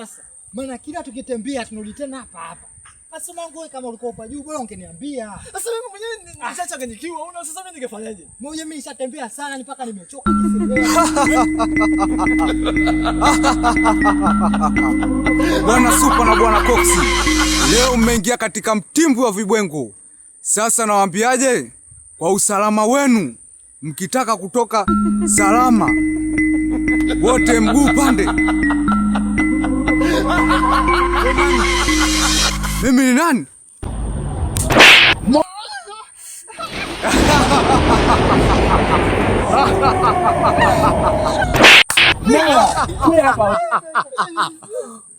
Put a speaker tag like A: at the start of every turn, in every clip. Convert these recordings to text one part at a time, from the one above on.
A: sasa. Maana kila tukitembea tunarudi tena hapa hapa. Sasa mwanangu wewe kama ulikuwa upa juu bora ungeniambia.
B: Sasa mimi mwenyewe nishachanganyikiwa. Una sasa mimi ningefanyaje?
A: Mmoja mimi nishatembea sana mpaka nimechoka.
C: Bwana Supa na Bwana Coxi, leo mmeingia katika mtimbwi wa vibwengo. Sasa nawaambiaje? Kwa usalama wenu, mkitaka kutoka salama, wote mguu pande. Mimi ni nani?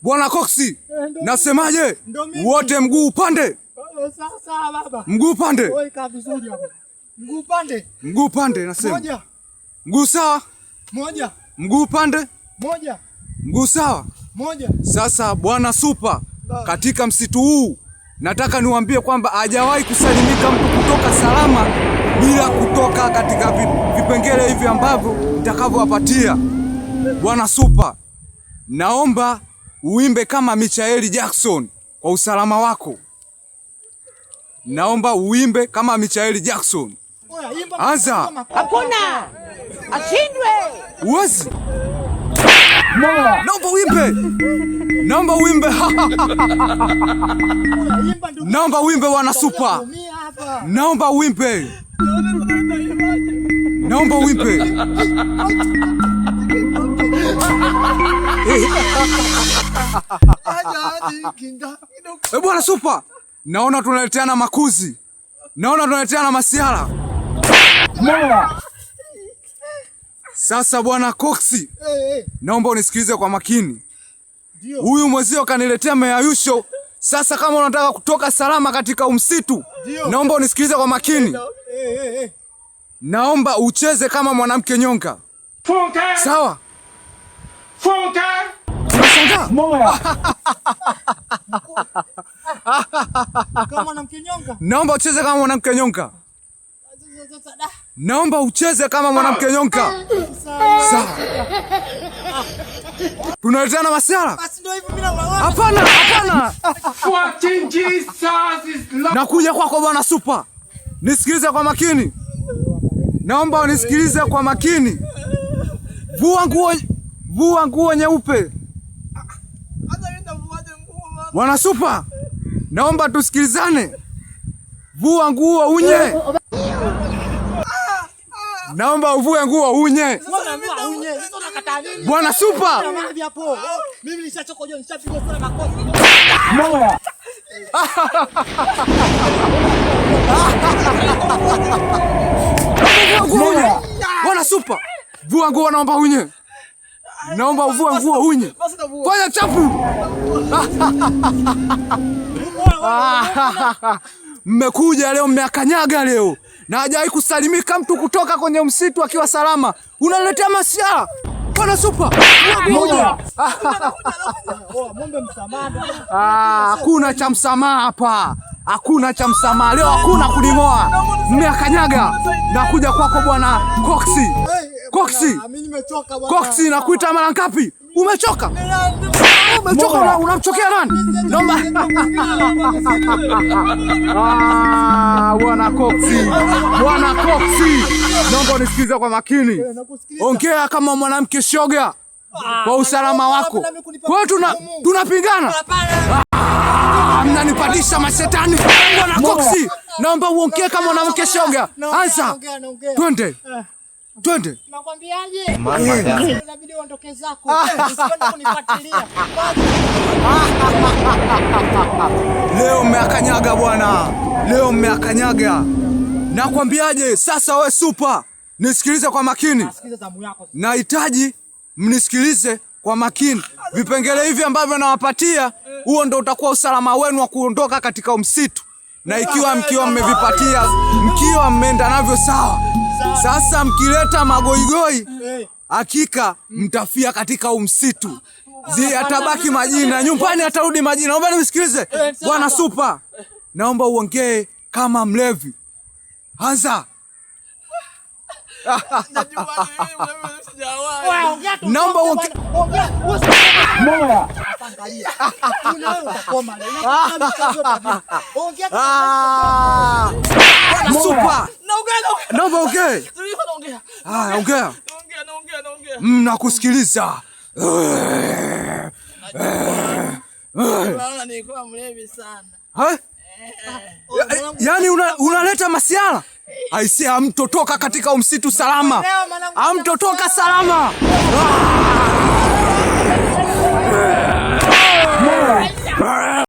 C: Bwana Coxi, nasemaje? Wote mguu upande.
A: Sasa baba.
C: Mguu pande.
A: Wewe kaa vizuri hapo. Mguu pande.
C: Mguu pande nasema.
A: Moja.
C: Mguu sawa?
A: Moja.
C: Mguu pande?
A: Moja.
C: Mguu sawa?
A: Moja.
C: Sasa Bwana Supa, katika msitu huu nataka niwaambie kwamba hajawahi kusalimika mtu kutoka salama bila kutoka katika vipengele hivi ambavyo nitakavyowapatia. Bwana Supa, naomba uimbe kama Michael Jackson kwa usalama wako. Naomba uimbe kama Michael Jackson. Anza.
D: Hakuna ashindwe.
C: Uwezi. Naomba uimbe. Naomba uimbe. Naomba uimbe Bwana Supa. Naomba uimbe. Naomba uimbe. Eh, Bwana Supa, naona tunaleteana makuzi. Naona tunaleteana masiara. Sasa Bwana Coxi, naomba unisikilize kwa makini. Huyu mwezio kaniletea meayusho. Sasa kama unataka kutoka salama katika umsitu, naomba unisikilize kwa makini. Naomba ucheze kama mwanamke nyonga. Sawa? Unashangaa?
A: Kama mwanamke nyonga.
C: Naomba ucheze kama mwanamke nyonga. Naomba ucheze kama mwanamke nyonga. Sawa. Tunaletana masiara?
A: Basi ndio hivyo mimi na
C: Hapana, hapana. Nakuja kwako Bwana Supa. Nisikilize kwa makini. Naomba unisikilize kwa makini. Vua nguo, vua nguo nyeupe. Bwana Supa, naomba tusikilizane. Vua nguo unye. Naomba uvue nguo unye. Bwana Supa.
A: Mimi nishachoka jua, nishapigwa sana makofi.
C: Bwana Supa, vua nguo naomba unye. Naomba uvue nguo unye. Fanya chapu. Mmekuja leo mmeakanyaga leo. Na hajawahi kusalimika mtu kutoka kwenye msitu akiwa salama. Unaletea masiara. Bwana Supa, hakuna cha msamaha hapa. Hakuna cha msamaha leo, hakuna kuning'oa. Mmeakanyaga. Nakuja kwako Bwana Coxi. Coxi. Coxi, nakuita mara ngapi? Umechoka? Umechoka, unamchokea nani? Naomba. Bwana Coxi. Bwana Coxi. Naomba unisikize kwa makini. Ongea kama mwanamke shoga kwa usalama wako. Kwa hiyo tunapingana. Mnanipandisha mashetani. Bwana Coxi, naomba uongee kama mwanamke shoga. Anza. Twende. Twende.
A: Nakwambiaje? Inabidi uondoke zako. Usikwende kunifuatilia.
C: Leo mmeakanyaga bwana. Leo mmeakanyaga. Nakwambiaje? Sasa we Supa, nisikilize kwa makini. Nahitaji mnisikilize kwa makini. Vipengele hivi ambavyo nawapatia, huo ndo utakuwa usalama wenu wa kuondoka katika msitu. Na ikiwa mkiwa mmevipatia, mkiwa mmeenda navyo sawa. Sasa mkileta magoigoi, hakika mtafia katika msitu. Atabaki majina, nyumbani atarudi majina. Naomba nisikilize. Bwana Supa, naomba uongee kama mlevi. Anza. Naomba uongee.
A: Angalia. Una wewe utakoma leo. Ongea.
C: Ah! Bwana Super.
B: Naongea, naongea.
C: Naomba ongee.
B: Tulipo naongea.
C: Ah, ongea.
B: Naongea, naongea, naongea.
C: Nakusikiliza.
B: Naona nilikuwa mlevi sana.
C: Ha? Yaani unaleta masiara? Aisee, hamtotoka katika msitu salama. Hamtotoka salama. Ah!